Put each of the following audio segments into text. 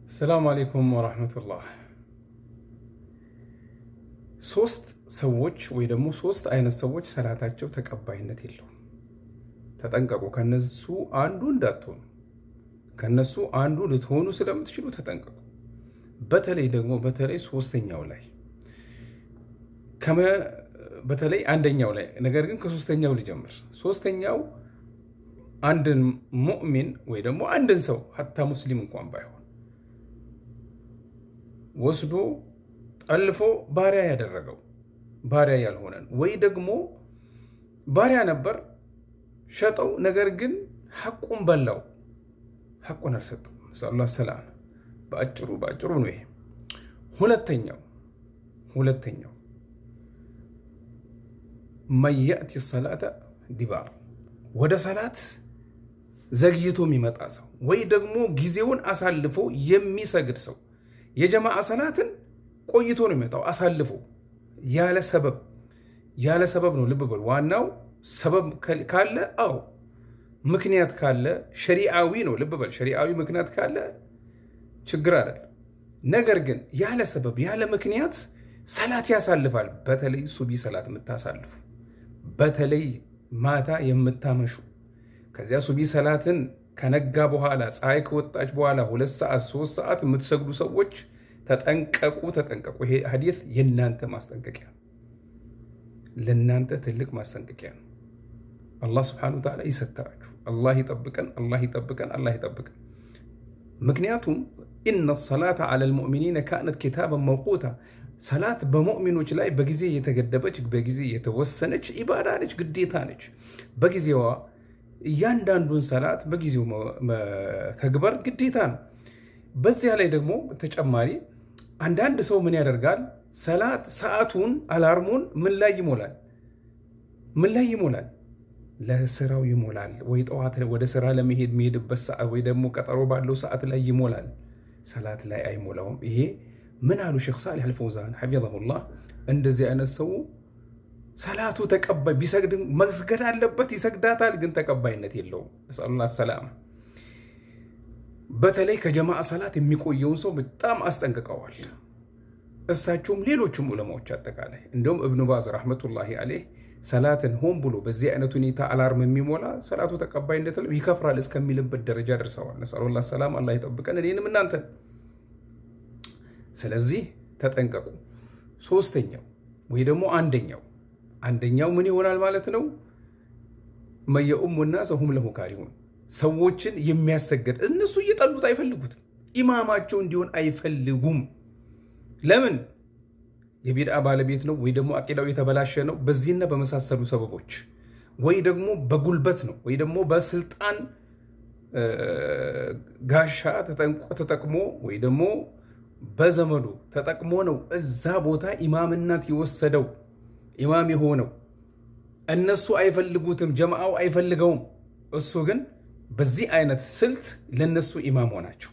السلام عليكم ورحمة الله። ሶስት ሰዎች ወይ ደግሞ ሶስት አይነት ሰዎች ሰላታቸው ተቀባይነት የለውም። ተጠንቀቁ። ከነሱ አንዱ እንዳትሆኑ፣ ከነሱ አንዱ ልትሆኑ ስለምትችሉ ተጠንቀቁ። በተለይ ደግሞ በተለይ ሶስተኛው ላይ፣ በተለይ አንደኛው ላይ፣ ነገር ግን ከሶስተኛው ልጀምር። ሶስተኛው አንድን ሙእሚን ወይ ደግሞ አንድን ሰው حتى ሙስሊም እንኳን ባይሆን ወስዶ ጠልፎ ባሪያ ያደረገው፣ ባሪያ ያልሆነን ወይ ደግሞ ባሪያ ነበር ሸጠው፣ ነገር ግን ሐቁን በላው፣ ሐቁን አልሰጠው። نسأل الله السلامة። በአጭሩ በአጭሩ ነው ይሄ። ሁለተኛው من يأتي الصلاة دبار፣ ወደ ሰላት ዘግይቶ የሚመጣ ሰው ወይ ደግሞ ጊዜውን አሳልፎ የሚሰግድ ሰው፣ የጀማዓ ሰላትን ቆይቶ ነው የሚመጣው አሳልፎ ያለ ሰበብ፣ ያለ ሰበብ ነው። ልብ በሉ። ዋናው ሰበብ ካለ፣ አዎ ምክንያት ካለ ሸሪዓዊ ነው። ልብ በል፣ ሸሪዓዊ ምክንያት ካለ ችግር አይደለም። ነገር ግን ያለ ሰበብ ያለ ምክንያት ሰላት ያሳልፋል። በተለይ ሱቢ ሰላት የምታሳልፉ፣ በተለይ ማታ የምታመሹ፣ ከዚያ ሱቢ ሰላትን ከነጋ በኋላ፣ ፀሐይ ከወጣች በኋላ 2 ሰዓት 3 ሰዓት የምትሰግዱ ሰዎች ተጠንቀቁ፣ ተጠንቀቁ። ይሄ ሐዲስ የእናንተ ማስጠንቀቂያ፣ ለእናንተ ትልቅ ማስጠንቀቂያ ነው። አላህ سبحانه وتعالى ይሰትራችሁ። አላህ ይጠብቀን፣ አላህ ይጠብቀን፣ አላህ ይጠብቀን። ምክንያቱም إن الصلاة على المؤمنين كانت كتابا موقوتا፣ ሰላት በሙእሚኖች ላይ በጊዜ የተገደበች፣ በጊዜ የተወሰነች ኢባዳ ነች፣ ግዴታ ነች። በጊዜዋ እያንዳንዱን ሰላት በጊዜው መተግበር ግዴታ ነው። በዚያ ላይ ደግሞ ተጨማሪ አንዳንድ ሰው ምን ያደርጋል? ሰላት ሰዓቱን alarm ኡን ምን ላይ ይሞላል? ምን ላይ ይሞላል? ለስራው ይሞላል። ወይ ጠዋት ወደ ስራ ለመሄድ የሚሄድበት ሰዓት ወይ ደግሞ ቀጠሮ ባለው ሰዓት ላይ ይሞላል። ሰላት ላይ አይሞላውም። ይሄ ምን አሉ ሼክ ሳሊሕ አልፈውዛን حفظه الله፣ እንደዚህ አይነት ሰው ሰላቱ ተቀባይ ቢሰግድ፣ መስገድ አለበት፣ ይሰግዳታል፣ ግን ተቀባይነት የለውም። نسأل الله السلامة። በተለይ ከጀማዓ ሰላት የሚቆየውን ሰው በጣም አስጠንቅቀዋል። እሳቸውም ሌሎችም ዑለማዎች አጠቃላይ፣ እንደውም እብኑ ባዝ رحمة الله عليه ሰላትን ሆን ብሎ በዚህ አይነት ሁኔታ alarm የሚሞላ ሰላቱ ተቀባይነት ይከፍራል እስከሚልበት ደረጃ ደርሰዋል። نسأل الله السلامة። አላህ ይጠብቀን እኔንም እናንተን። ስለዚህ ተጠንቀቁ። ሶስተኛው ወይ ደግሞ አንደኛው ምን ይሆናል ማለት ነው? من يؤم الناس وهم له كارهون፣ ሰዎችን የሚያሰግድ፣ እነሱ እየጠሉት አይፈልጉትም። ኢማማቸው እንዲሆን አይፈልጉም። ለምን? የቢድአ ባለቤት ነው ወይ ደግሞ አቂዳው የተበላሸ ነው። በዚህና በመሳሰሉ ሰበቦች ወይ ደግሞ በጉልበት ነው ወይ ደግሞ በስልጣን ጋሻ ተጠቅሞ ወይ ደግሞ በዘመዱ ተጠቅሞ ነው እዛ ቦታ ኢማምነት የወሰደው፣ ኢማም የሆነው። እነሱ አይፈልጉትም፣ ጀማዓው አይፈልገውም። እሱ ግን በዚህ አይነት ስልት ለነሱ ኢማም ሆናቸው።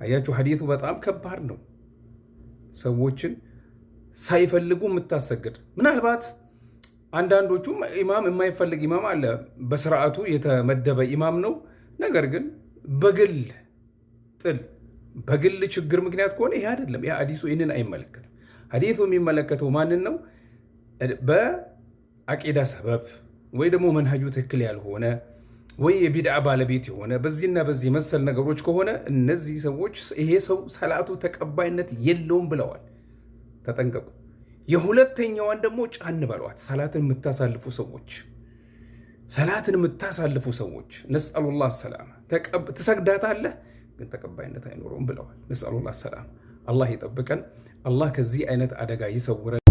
አያችሁ፣ ሐዲቱ በጣም ከባድ ነው። ሰዎችን ሳይፈልጉ የምታሰግድ፣ ምናልባት አንዳንዶቹም ኢማም የማይፈልግ ኢማም አለ። በስርዓቱ የተመደበ ኢማም ነው። ነገር ግን በግል ጥል፣ በግል ችግር ምክንያት ከሆነ ይሄ አይደለም። ይሄ ሐዲሱ ይህንን አይመለከትም። ሐዲሱ የሚመለከተው ማንን ነው? በአቂዳ ሰበብ ወይ ደግሞ መንሀጁ ትክክል ያልሆነ ወይ የቢድዓ ባለቤት የሆነ፣ በዚህና በዚህ መሰል ነገሮች ከሆነ እነዚህ ሰዎች ይሄ ሰው ሰላቱ ተቀባይነት የለውም ብለዋል። ተጠንቀቁ። የሁለተኛዋን ደግሞ ጫን በሏት። ሰላትን የምታሳልፉ ሰዎች፣ ሰላትን የምታሳልፉ ሰዎች نسأل الله السلامة። ትሰግዳታለህ ግን ተቀባይነት አይኖረውም ብለዋል። نسأل الله السلامة። አላህ ይጠብቀን። አላህ ከዚህ አይነት አደጋ ይሰውረን።